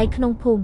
ង្រៃក្នុងភូមិ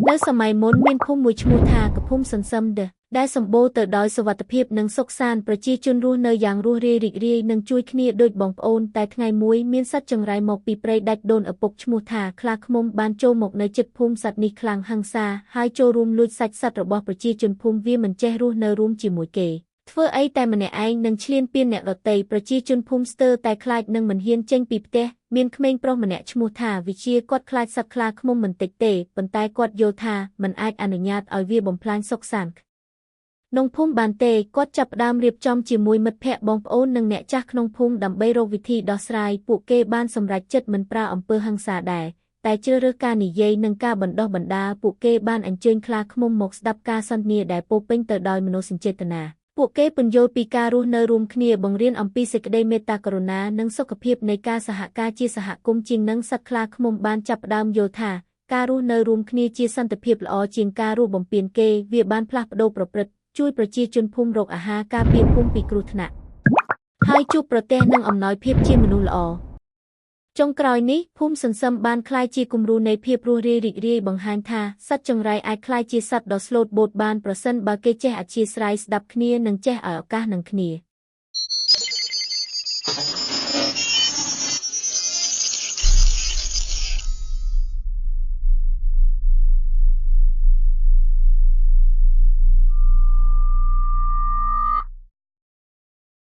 នៅសម័យមុនមានភូមិមួយឈ្មោះថាកភូមិសន្សឹមដដែលសម្បូរទៅដោយសុវត្ថិភាពនិងសុខសាន្តប្រជាជនរស់នៅយ៉ាងរួសរាយរីករាយនិងជួយគ្នាដូចបងប្អូនតែថ្ងៃមួយមានសត្វចង្រៃមកពីព្រៃដាច់ដូនឪពុកឈ្មោះថាខ្លាឃ្មុំបានចូលមកនៅជិតភូមិសត្វនេះខ្លាំងហិង្សាហើយចូលរួមលួចសាច់សត្វរបស់ប្រជាជនភូមិវាមិនចេះរស់នៅរួមជាមួយគេធ្វើអីតែម្នាក់ឯងនឹងឈ្លានពានអ្នកដទៃប្រជាជនភូមិស្ទើរតែខ្លាចនឹងមិនហ៊ានចេញពីផ្ទះមានក្មេងប្រុសម្នាក់ឈ្មោះថាវិជាគាត់ខ្លាចសត្វខ្លាឃ្មុំមិនតិចទេប៉ុន្តែគាត់យល់ថាមិនអាចអនុញ្ញាតឲ្យវាបំផ្លាញសុខសាន្តក្នុងភូមិបានទេគាត់ចាប់ផ្ដើមរៀបចំជាមួយមិត្តភ័ក្តិបងប្អូននិងអ្នកចាស់ក្នុងភូមិដើម្បីរកវិធីដោះស្រាយពួកគេបានសម្រេចចិត្តមិនប្រើអំពើហិង្សាដែរតែជ្រើសរើសការនិយាយនិងការបណ្ដុះបណ្ដាលពួកគេបានអញ្ជើញខ្លាឃ្មុំមកស្ដាប់ការសន្ទនាដែលពោពេញទៅដោយមនោសញ្ចេតនាពួកគេពន្យល់ពីការរស់នៅរួមគ្នាបង្រៀនអំពីសេចក្តីមេត្តាករុណានិងសុខភាពនៃការសហការជាសហគមន៍ជាងនឹងសត្វខ្លាឃ្មុំបានចាប់ផ្ដើមយល់ថាការរស់នៅរួមគ្នាជាសន្តិភាពល្អជាងការរស់បំពេញគេវាបានផ្លាស់ប្ដូរប្រព្រឹត្តជួយប្រជាជនភូមិរកអាហារការពារភូមិពីគ្រោះថ្នាក់ហើយជួបប្រទះនឹងអំណោយភាពជាមនុស្សល្អចុងក្រោយនេះភូមិសន្សឹមបានក្លាយជាគំរូនៃភាពរស់រាយរីករាយបង្ហាញថាសត្វចង្រៃអាចក្លាយជាសត្វដ៏ស្លូតបូតបានប្រសិនបើគេចេះអធ្យាស្រ័យស្ដាប់គ្នានិងចេះឲ្យឱកាសនឹងគ្នា។